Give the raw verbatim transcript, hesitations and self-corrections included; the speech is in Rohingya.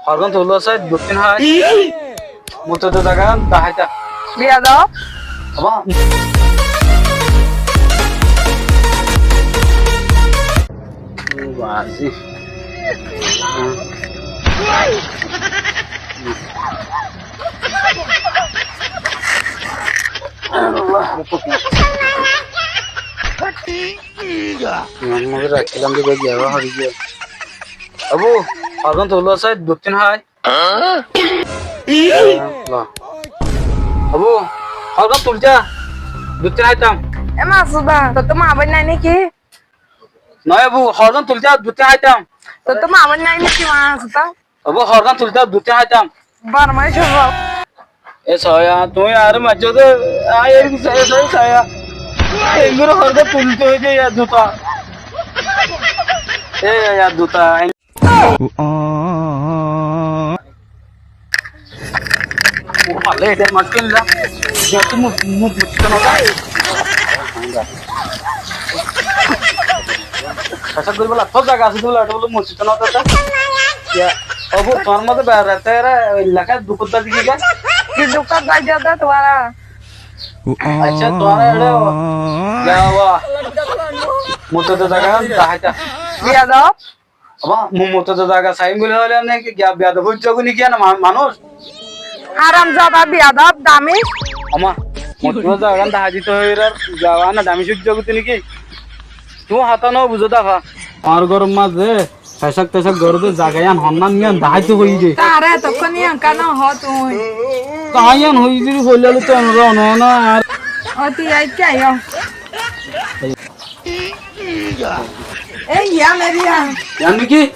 Horgán tulá sai, duttín hái. Muttú de zaga daháita. Biyadob. Abá. Ó bazi. Iyan mazé rakílam de, giyá hori giyé. Abú, horgán tulá sai, duttín hái. Abú, horgán tulá, duttín háitam. E Masuda, tor to ma bóin nai niki? Noó abú, horgán tulá, duttín háitam. Tor to ma bóin nai niki Masuda? Abú, horgán tulá, duttín háitam. Barmai sózol. E saya, tuñí añáre maijjó de, añí eri saya, saya, saya. Engori horgán tulíte hoiyé de, yar duta. E, yar duta. Ó, hale, eder matkilla. Yar tu mu, mu, mu, Fecáb goríbolla toó zaga asé de bóle, eçé bóle mosjid no asé de. Yá, ó bou, tuáñr mazé berar ete ere elakar dukot zai de ki? Ki dukot zai de tuáñra? Accá, tuáñra eçé, yá, wa. Mosjid zaga daháita. Biyadob. Abá, mo-, mosjid zaga saiyum bóli hoilé ne ki, yá, biyadob ói zagói ne ki, yá, na ma-, manúic? Haramzada, biyadob, damic. Ó ma, mosjid zaga dahái dito hoiyóre, yá, na damic ói zagói de ne ki? Tuñí hotá no buzó de fa. Añár góror mazé fecáb-tecáb goré de zaga yián honnán yián daháito hoiyé de. Taré tokkón yián kiyá no hoó tuñí? Taa yián hoiyé de hoilé to añára no hoó na ar. Ó tui aiyó. Ei yián, ei yián. Yián niki?